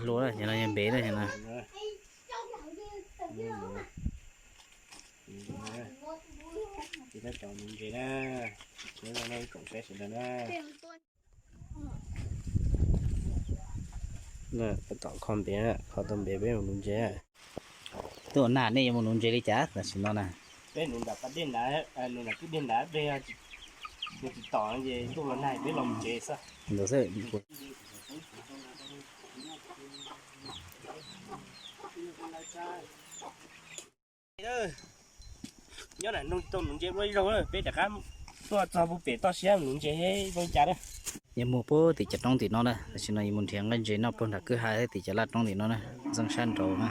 Lua na, ces no yog npev na, ces no. Ces tab tom nuv ntses na, tsoom saib sawv daws na. Tab tom kho npev, kho tau npev peb mus nuv ntses. Twb ua nag nej yuav mus nuv ntses li cas tam sim no na? Peb nuv nram pas dej nrad, nuv nram kwj dej nrad, peb mus tsis tom ces ntuj los nag peb los mus tsev xwb. Nyob nram nroog tau nuv ntses ua ib zaug, peb rov qab tuaj txog puag pem toj siab nuv ntses zoo cas na. Yuav mus puag tim cov roob tim no na, tam sim no yuav mus nrhiav nqaij ntses noj puag nram kwj ha thiab tim cov laj roob tim no na, ntxeej sab nraud na.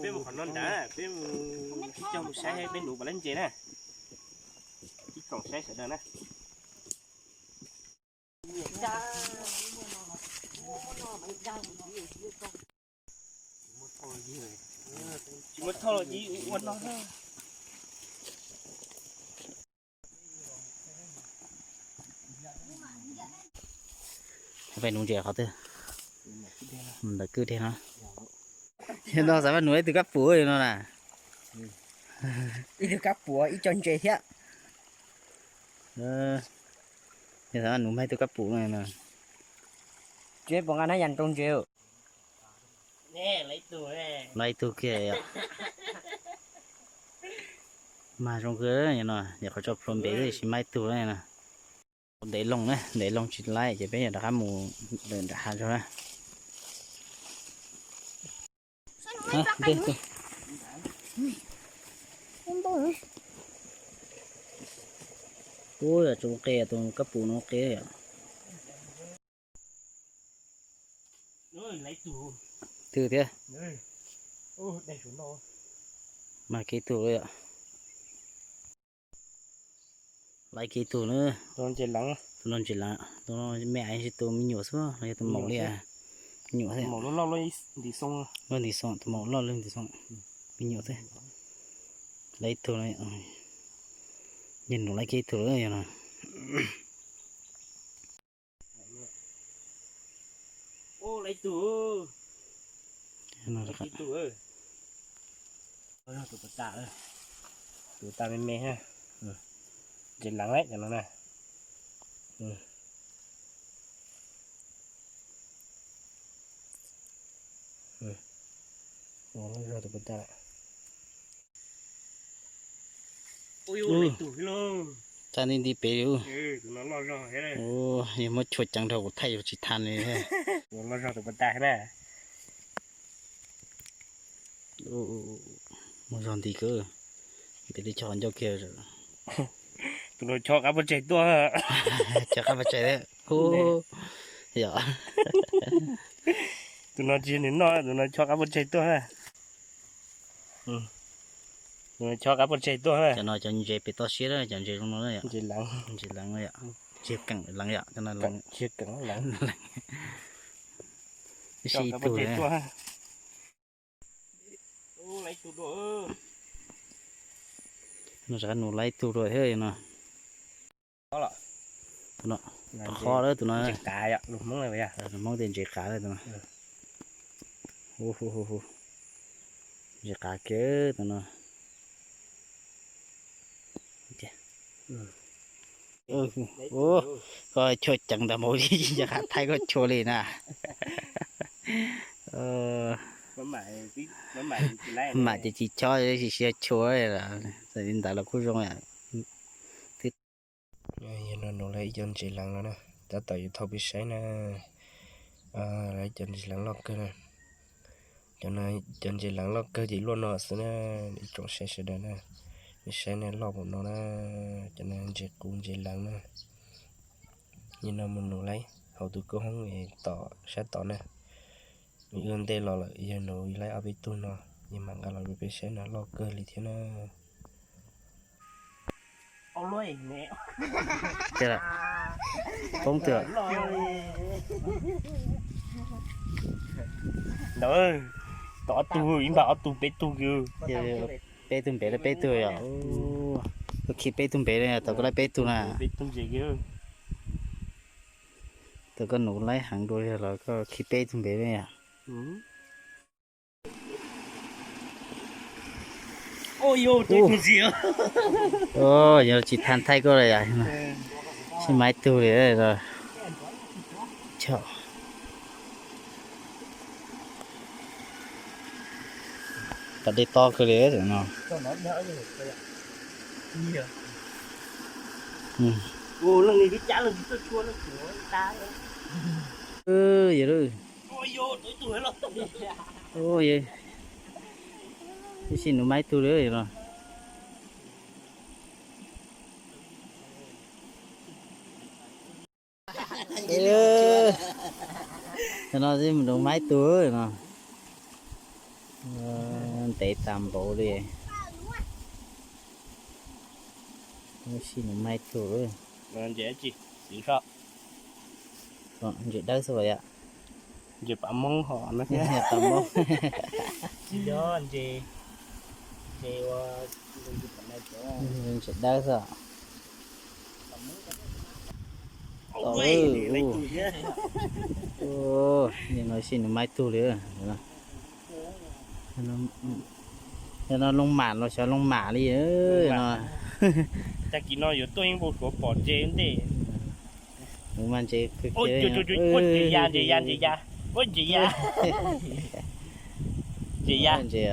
Peb mus qhov no nrad, peb mus cog mus saib peb nuv puas laib ntses na. Ib tsoom saib sawv daws na. Tsis muaj thauj los cia ua no. Peb nuv ntses qhov twg? Ntawm kwj deg no. Yog no xav mas nuv ib tug kab pum no na. Ib tug kab pum ib co ntses thiab. Yog xav mas nuv mas ib tug kab pum no. Tsis puas nqa hnab yas rau ntses. Laiv tug kiag yom. Mag zoo kawg no, yog qhov tso plhuav npev tab sis mas ib tug no. Ntev loo na, ntev loo tsis laiv ces peb yuav rov qab mus lawm nram hav zog na. Ub, yog tsis ua qe tus kab pum no ua qe yom. Twg thiab? Mag kiag ib tug lawm yom. Laiv kiag ib tug na. Tus no ntses leev, tus no me ais, tus me nyuam xwb los yog tus maum li. Me nyuam thiab. Loj nti xoo, tus maum loj loj nti xoo, me nyuam thiab. Laiv ib tug no, yog nuv laiv kiag ib tug lawm yog no. Laiv tug, laiv tug, tus pas tas, tus pas tas me me, ntses leev lawm cov no na. Loj zog tus pas tas. Tsa nti nti pem li. Yog muab chua ceev dhau kuv thaij yuav tsis tha li. Muaj zog nti kawg, npem li choj ncauj kiag. Tus no chob qab pob tsaig tuaj. Chob qab pob tsaig thiab. Yog. Tus no tsis yog nws noj, tus no chob qab pob tsaig tuaj. Tus no chob qab pob tsaig tuaj. Cov no cov ntses pem toj siab na, cov ntses zoo no na yom. Ntses leev yom. Tsis yog keem leev yom, cov no leev. Ib sij ib tug. No rov qab nuv laiv ib tug dua thiab no. Tus no, qhov lawm tus no. Hmoob tias ntses qav lawm tus no. Ntses qav kiag tus no. Koj chua ceev ntawd mas ib yam qhov thaij koj chua li na. Mam ces tsis chob, tsis siab chua. Txawm li ntawd los kuj zoo. Yog no nuv laiv ib co ntses leev no na, tab tom yuav thauj peb saib na. Laiv ib co ntses leev loj kawg na. Cov no cov ntses leev loj kawg ces luaj no xwb na, ib tsoom saib sawv daws na. Nej saib na, loj npaum no na, cov no ntses qus ntses leev na. Yog no mus nuv laiv hauv tus kauj hoob tom sab tod na. Ua ntej los lawm yog nuv laiv ob peb tug no, yog mam nqa los rau peb saib no loj kawg li thiab na. Poob twg? Ntawd, tau ob tug, ib npag ob tug peb tug. Peb tug npem lawm peb tug yom. Koj khi peb tug npe li, tau koj laib peb tug na. Tau koj nus laib heev dua li los koj khi peb tug npe li yom. Yog tsis thaij thaij koj li, sib maib tug li. Tam dej tob kawg li no. Ib sij nus maib tug li no. Tam no nus maib tug no. Ntev tas npaum li. Ib sij nus maib tug. Ntses dawb xwb los yom. Ntses pam moob ho. Ntses dawb xwb. Nim no ib sij nus maib tug li. Yog no loo mam los xyov loo mam li no. Tag kis no yuav tuaj yeej npau suav pom ntses ntej. Nws mas ntses kawg kiag. Ua ntses ya, ntses ya, ntses ya. Ua ntses ya. Ntses ya. Ntses.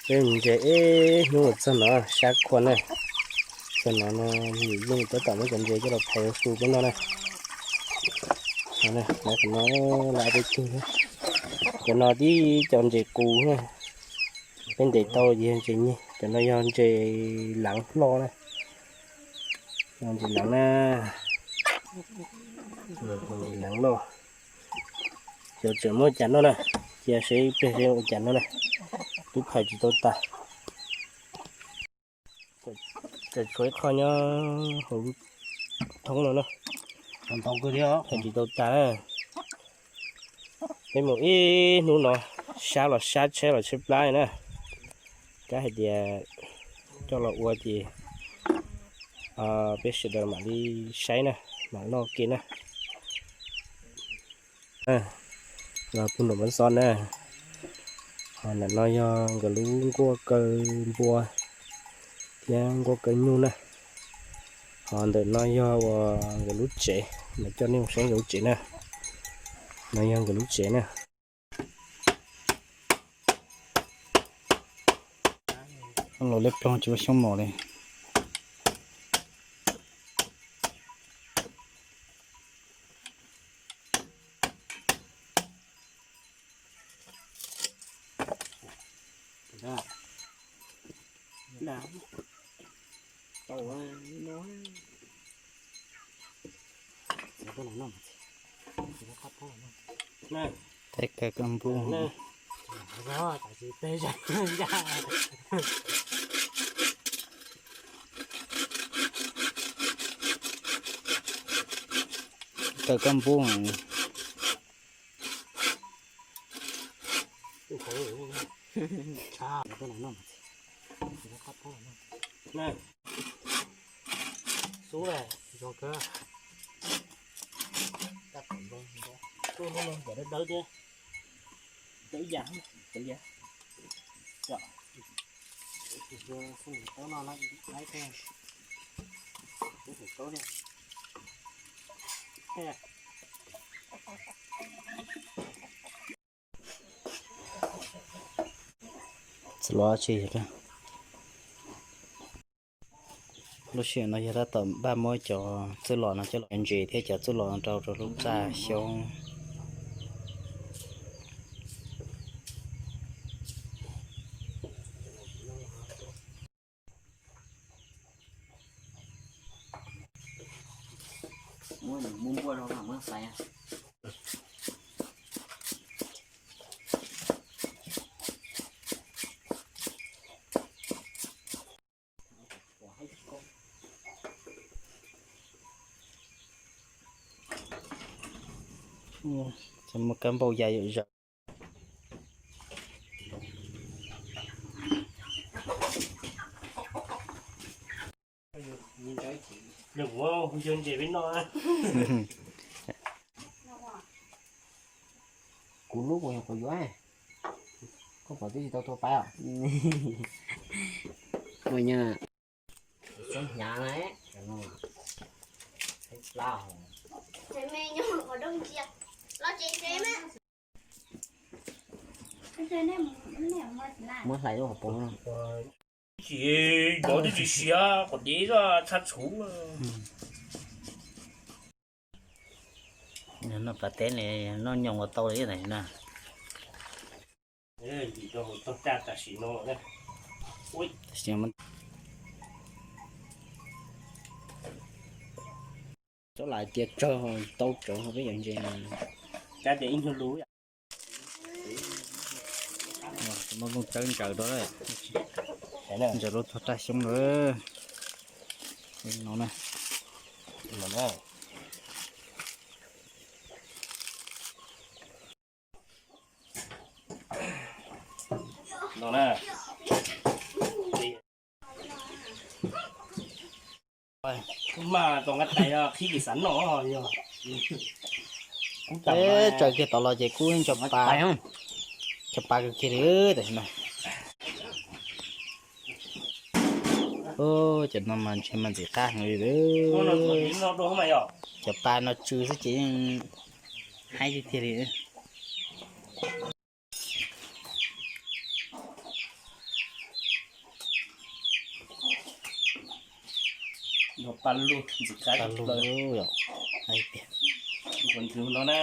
Peb mus ntses ib hnub txog no sab khua na. Txog no no yim yeej tab tom muab cov ntses coj los phais su peb noj na. Qhov no lawv peb tug, cov no tib cov ntses qus na. Peb ntes tau ces yog ntses nyeg, cov no yog ntses leev hlo na. Ntses leev na, ntses leev loj. Xyov tseem muaj cas noj na, cia seb ib pliag seb ua cas noj na. Twb phais tsis tau tas. Tseem tshuav ib qho nyob hauv lub thoob no na. Phais tsis tau tas na. Peb mus ib hnub no sab los sab, tshaib los tshaib plab na. Kab hais tias coj los ua ces peb sawv daws mam li saib na, mam noj ke na. Los pug nram Npab Xov na. Ho ntawm no yog nkawd lub nkuaj kaw npua thiab nkuaj kaw nyuj na. Ho ntawm no yog uas nkawd lub tsev, mam coj nej mus saib nkawd lub tsev na. No yog nkawd lub tsev na. Los liab ploog tsis muaj xyoob mos li. Tej kaw koj npub. Kaw koj npub. Xub zoo kawg. Tus no cov dawb dawb thiab. Cov ib yam, cov ib yam. Cov, tus xub taub no laib thiab. Tus xub taub thiab. Txwj los tsis, lub sij hawm no yog tab tom npaj muab cov txwj los no coj los ntses thiab cov txwj los no rau rau lub txaj xyoob. Muaj kab npauj ya yam zaws. Kuv hu yawg ntses peb noj. Kuv lub kuv yog kuv yuav. Koj pom twb tsis tau tua pab. Ua nyob. Txob hnyav na. Plab. Muab hlais lub hauv paus no. Tsis, yov twb tsis siav qhov dev txhab txhuv. Noj pas teb li, noj nyoos ua tau li na. Txhob lam tias tsawg tau tsawg peb cov ntses. Cab tias ib nyuag lus. Muab lub tsawb ntsaws rau, ntsaws rau txog raj xyoob lawm. No na. Maj tau nqaij tais qhib kis xav noj yog. Tsaws kiag tod los ces kub nco pa, nco pa kawg kiag li tam sim no. Cov no mas ntshe mas ntxim qab heev li. Cov pa no tsw xwb ces yeej haib tiag tiag li. Pa lug ntxim qab, pa lug yom. Quas ntug no na,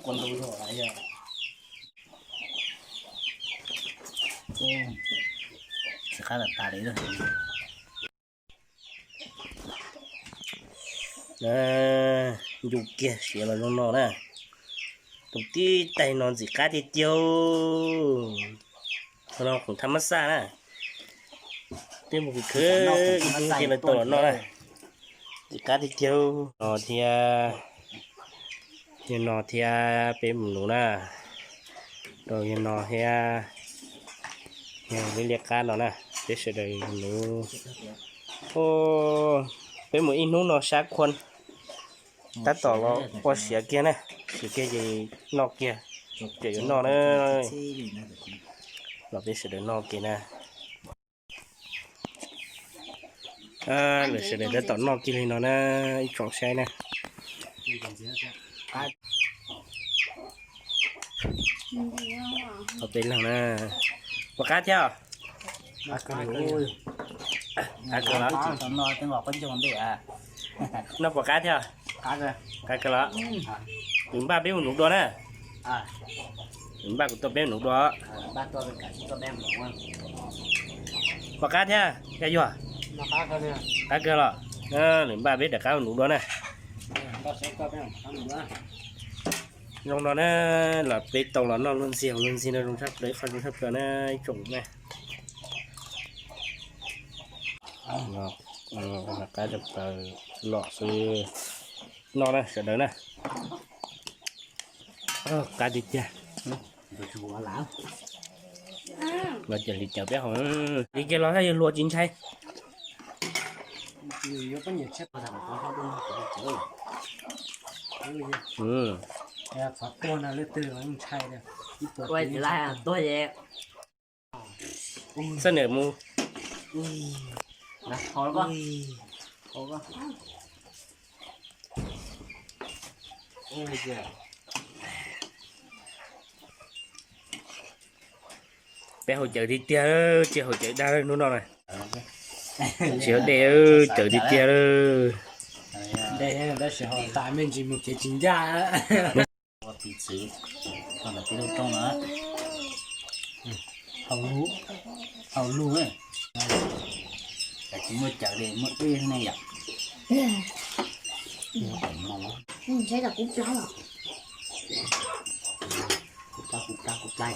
quas ntug zog yog. Ntxim qab tas tas li. Ncu kiag siav los zoo no na. Tus tib tais no ntxim qab tiag tiag. Qhov no khoom thab mab xaj na. Peb mus khwv khwv ib hnub thiaj li tau los noj na. Ntxim qab tiag tiag. No thiab, yog no thiab peb mus nuv na. Rau yog no thiab, yog lub liab qab no na, peb sawv daws nuv. Peb mus ib hnub no sab khua, tab tom los ua siav kiag na, siav kiag ces noj kiag, tseem yuav noj na. Los peb sawv daws noj kiag na. Lawv sawv daws tab tom noj kiag li no na, ib tsoom saib na. Qhov peb leeg na. Puas qab thiab? Qab kawg los? Noj puas qab thiab? Qab kawg los? Nws npaj peb mus nuv dua na. Nws npaj kuv tuaj peb mus nuv dua. Puas qab thiab Yaj Yuag? Qab kawg los? Nws npaj peb rov qab mus nuv dua na. Zoo no na, los peb tau los noj luag ntxhi haus luag ntxhi no zoo tshaj plaws, qhov zoo tshaj plaws na ib tsoom na. Qab tshaj plaws los xwb. Noj na sawv daws na. Qab tiag tiag. Los cawm li cawm peb haus li kiag los yog luag tsis ntshai. Xab nam mus. Peb haus cawm tiag tiag, tsis haus cawm dag hnub no na. Tsis haus dej, cawm tiag tiag. Dej tab sis haus tas me ntsis mus kev tsis ncaj. Ua tiv txwv rau ntawm peb lub roob no. Haus lug, haus lug, tam tsis muaj cawm li muaj dej ne yom. Kuv plab, kuv plab, kuv plab.